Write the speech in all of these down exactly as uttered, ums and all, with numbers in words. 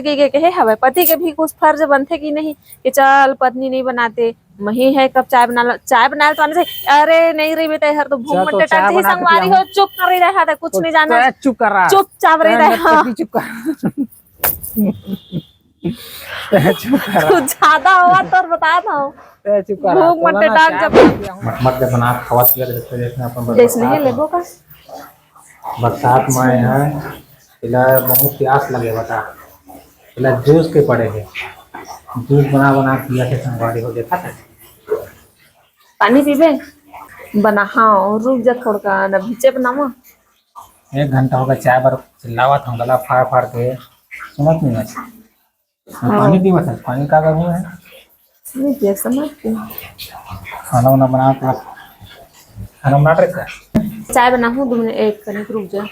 के, के कहे हवय, पति के भी कुछ फर्ज बनथे कि नहीं कि चल पत्नी नहीं बनाते, मही है कप चाय बना लो, चाय बना लो तो आने से, अरे नहीं रही बेटा, हर तो भूख मत टटा जी, संगवारी हो, चुप कर रही रहा था, कुछ नहीं जाना, चुप कर रहा, चुपचाप रही रहा, चुप कर। तै चुप कर। तू ज्यादा हुआ तो बता दो। तै चुप कर। भूख मत डांट जब। मत, मत दे बना, खावा पिया के देखते देखते अपन जैसे नहीं बरसात लेबो का। बरसात में है, इला बहुत प्यास लगे बता। इला जूस के पड़े है। जूस बना बना पिया के संगवारी हो देखा था। पानी पीबे? बना, हाँ, रुक जा थोड़का, ना भीचे बनावा। एक घंटा हो गया चाय बर चिल्लावत हूँ, गला फाड़ फाड़ के सुनत नहीं है। हाँ। पानी पीवत है, पानी का करूँ है? नहीं पिया समझ के। खाना वाना बना के, खाना बना रहे का? चाय बनाहूँ दो मिनट, एक कनिक रुक जा,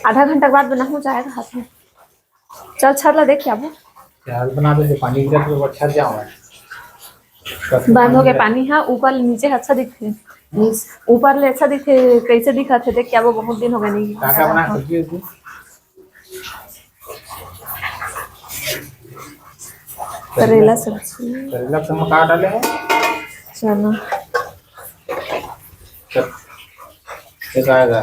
आधा घंटा के बाद बनाहूँ चाय का हाथ में। चल छत ला देख के आबो। चाय बना दे, पानी गिरत है, छत जाओ। बंद हो गया पानी, हाँ, ऊपर ले नीचे अच्छा दिखथे। नीच-, ऊपर ले अच्छा दिखथे, कैसे दिखत है देख के आबो, बहुत दिन हो गए नहीं। का का बना सब्जी उब्जी? करेला सब्जी। करेला के संग का डाले है? चना। चल, ये का आएगा?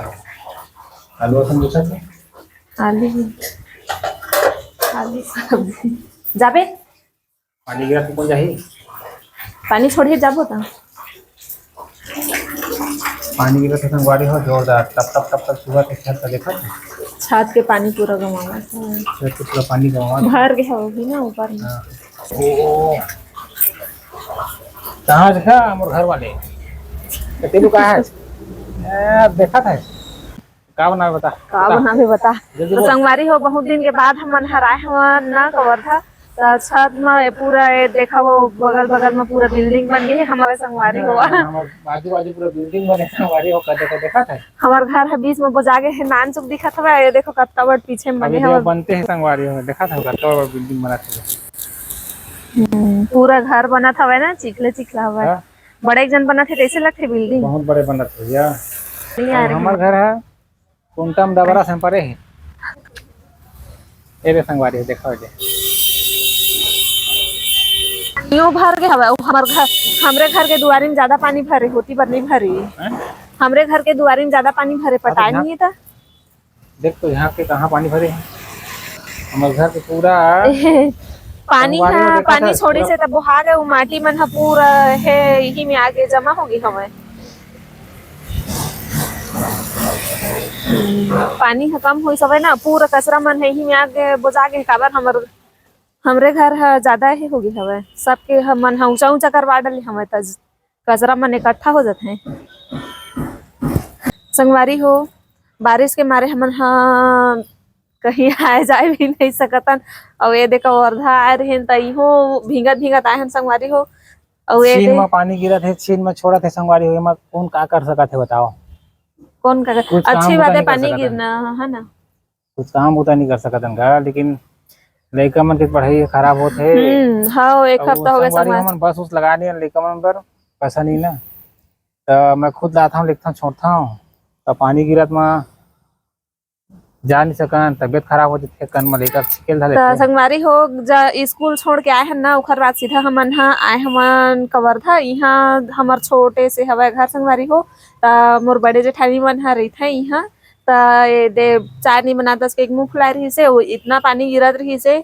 आलू संग दूसरा क्या? आलू भी। आलू सब्जी। जाबे? पानी गिरा तो कौन जाही? पानी छोड़िए, जाबो ता। पानी गिरा तो संगवारी हो जोरदार, टप टप टप टप सुबह से छत का देखा था? छत के पानी पूरा गंवावत है। छत के पूरा पानी गंवावत। भर के हो भी ना ऊपर में। हाँ। ओ। कहाँ देखा मोर घर वाले? तेलू कहाँ है? ए, देखा था। का बनावे बता? का बनावे बता? जल्दी तो बोल। संगवारी हो, बहुत दिन के बाद हमन हर आए हवन ना कवर्धा, त छत म ये पूरा ये देखा वो बगल बगल म पूरा building बन गई है हमारे संगवारी हो। हाँ, हमर बाजू बाजू पूरा building बने संगवारी हो, कदे कदे देखा था। हमार घर ह बीच म बोजा गे हे, नान चुक दिखत हवय, ये देखो कत्ता बड़ पीछे म बने हवय। बनते हैं संगवारी हो, देखा था कत्ता बड़ building बनत हवय। हम्म, पूरा घर बनत हवय ना, चिखले चिखला हवय। हाँ। बड़े एक जन बनत हे, कैसे लगथे building? बहुत बड़े बनत हे भैया। नहीं आ रही। हमर घर है कुंटम डबरा से परे हे। ए रे संगवारी, देखो जे। यूं भर के हवय, हमर घर, हमरे घर के दुआरी में ज्यादा पानी भरे, होती बर नहीं भरे। हैं? हमरे घर के दुआरी में ज्यादा पानी भरे, पटाए नहीं है त। देख तो यहाँ के कहाँ पानी भरे हे। हमर घर के पूरा पानी ह, पानी छोड़े से तब बोहा गए, वो माटी मन ह पूरा हे, इही में आके जमा हो गई हवय। पानी ह कम होई सवय ना, पूरा कचरा मन ह इही में आके बोजा गे, काबर हमर, हमरे घर ह ज्यादा ही हो गई हवय, सबके ह-, मन ह ऊंचा ऊंचा करवा डले हवय, त कचरा मन इकट्ठा हो जाथे। संगवारी हो, बारिश के मारे हमन ह कहीं आए जाए भी नहीं सकतन। अउ ये देखो, वर्धा आए रहेन त इहो भींगत भींगत आए हन संगवारी हो। अउ ये छीन दे- म पानी गिरत हे, छीन म छोड़त हे संगवारी हो, एमा कौन का कर सकत हे बताओ? कौन का कर-, कुछ काम अच्छी बात है, पानी गिरना है ना। कुछ काम बुता नहीं कर सकत हन गा, लेकिन लइका मन के पढ़ाई खराब होत हे। हम्म, हाँ, एक हफ्ता हो गया संगवारी संगवारी। हमन बस उस लगा दिए लइका मन बर, पैसा नहीं ना, त मैं खुद लाथव, लिखथव, छोड़थव, त पानी गिरत म जा नहीं सकन, तबियत खराब हो जथे, कन म लइका छिकेल धर त लेथे। संगवारी हो, जा स्कूल छोड़ के आए हन ना, ओखर बाद सीधा हमन ह आए हमन कवर्धा। इहाँ हमर छोटे से हवय घर संगवारी हो, त मोर बड़े जेठानी मन ह रहिथे इहाँ। त ये दे चाय नहीं बनात, बस के एक मुंह फुलाए रहिस हे, वो इतना पानी गिरत रहिस हे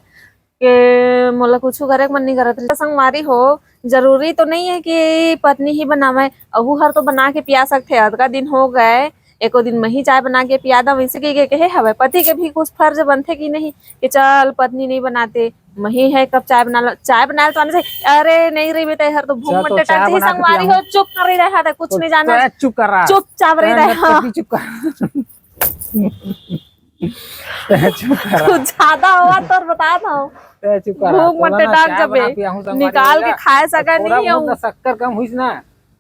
के मोला कुछु करे के मन नहीं करत रहिस। संगवारी हो, जरूरी तो नहीं है कि पत्नी ही बनावे, अहू हर तो बना के पिया सकथे। अतका दिन हो गए, एको दिन मही चाय बना के पिया दव, वैसे के, के कहे हवय, पति के भी कुछ फर्ज बनथे कि नहीं कि चल पत्नी नहीं बनाते, मही है कप चाय बना लो, चाय बना लो तो आने से, अरे नहीं रही बेटा, हर तो भूख मत टटा जी, संगवारी हो, चुप कर रही रहा था, कुछ नहीं जाना, चुप कर रहा, चुपचाप रही रहा, चुप कर। तै चुप कर। तू ज्यादा हुआ तोर बता दो। तै चुप कर। भूख मत डांट जबे। निकाल के खाए सका नहीं हूँ। शक्कर कम हुईस ना,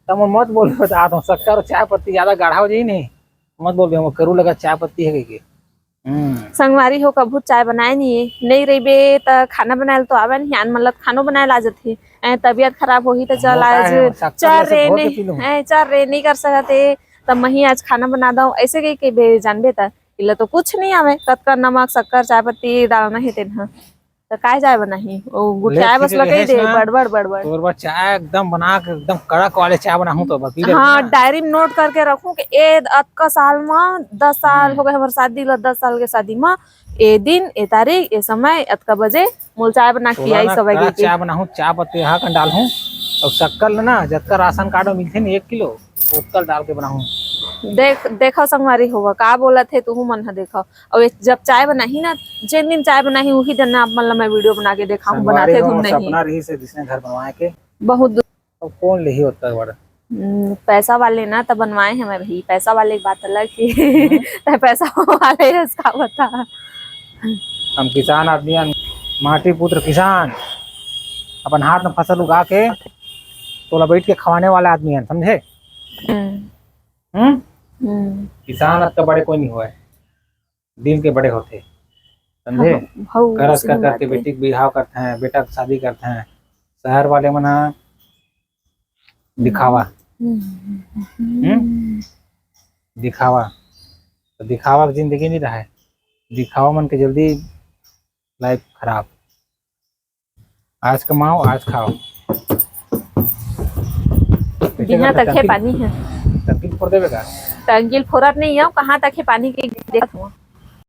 त मोर मत बोल, बता दो, शक्कर और चाय पत्ती ज्यादा गाढ़ा हो जाई नहीं, मत बोल, हम करू लगा चाय पत्ती है के। हम्म। संगवारी हो, कभू चाय बनाए नहीं है, नहीं रहिबे त खाना बनाए तो आवे नहीं, आन मन ल खानो बनाए ला जथे। ए, तबियत खराब होही त चल आज चल रे, नहीं, ए, चल रे, नहीं कर सकत है, त मही आज खाना बना दो, ऐसे कह के बे जानबे त इला तो कुछ नहीं आवे, कतका नमक, शक्कर, चाय पत्ती डालना है तेन ह। त काय चाय बनाही? ओ गुठियाए बस लकई दे, बड़ बड़ बड़ बड़। तोर बर चाय एकदम बना के, एकदम कड़क वाले चाय बनाहूं तो बस पी ले। हाँ, डायरी में नोट करके रखूं कि ए अतका साल म दस साल हो गए हमर शादी ला, दस साल के शादी म ए दिन, ए तारीख, ए समय, अतका बजे मोल चाय बना के पियाई सब। चाय बनाहूं, चाय पत्ती हा कन डालहूं। अउ शक्कर ल ना, जतका राशन कार्ड में मिलथे ना एक किलो, ओतका ल डाल के बनाहूं। देख, देखो संगवारी होवा, का बोलत हे तुहू मन ह, देखो। अउ जब चाय बनाही ना, जेन दिन चाय बनाही, उही दिन ना आप मन ला मैं वीडियो बना के देखाहूं, बनाथे धुन नहीं। सपना रही से जिसने घर बनवाए के। बहुत अब कौन लेही ओतका बड़? हम्म, पैसा वाले ना त बनवाए हे मैं भाई, पैसा वाले की बात अलग हे। हम्म। तै पैसा वाले हे, उसका बता। हम किसान आदमी हन, माटी पुत्र किसान, अपन हाथ में फसल उगा के तोला बैठ के खवाने वाला आदमी हन, समझे? हम्म। हम्म? हम्म। किसान अतका बड़े कोई नहीं होय। दिल के बड़े होथे, समझे? हाँ, भाऊ, करत करत के बेटी के बिहाव करथे, बेटा के शादी करथे। शहर वाले मन ह दिखावा। हम्म। हम्म? दिखावा। तो दिखावा के जिंदगी नहीं रहे। दिखावा मन के जल्दी लाइफ खराब। आज कमाओ, आज खाओ। जिहां तक हे पानी हे। टंकी फोड़ देबे का? टंकी फोड़त नहीं हूं, कहां तक हे पानी के देखत हूं।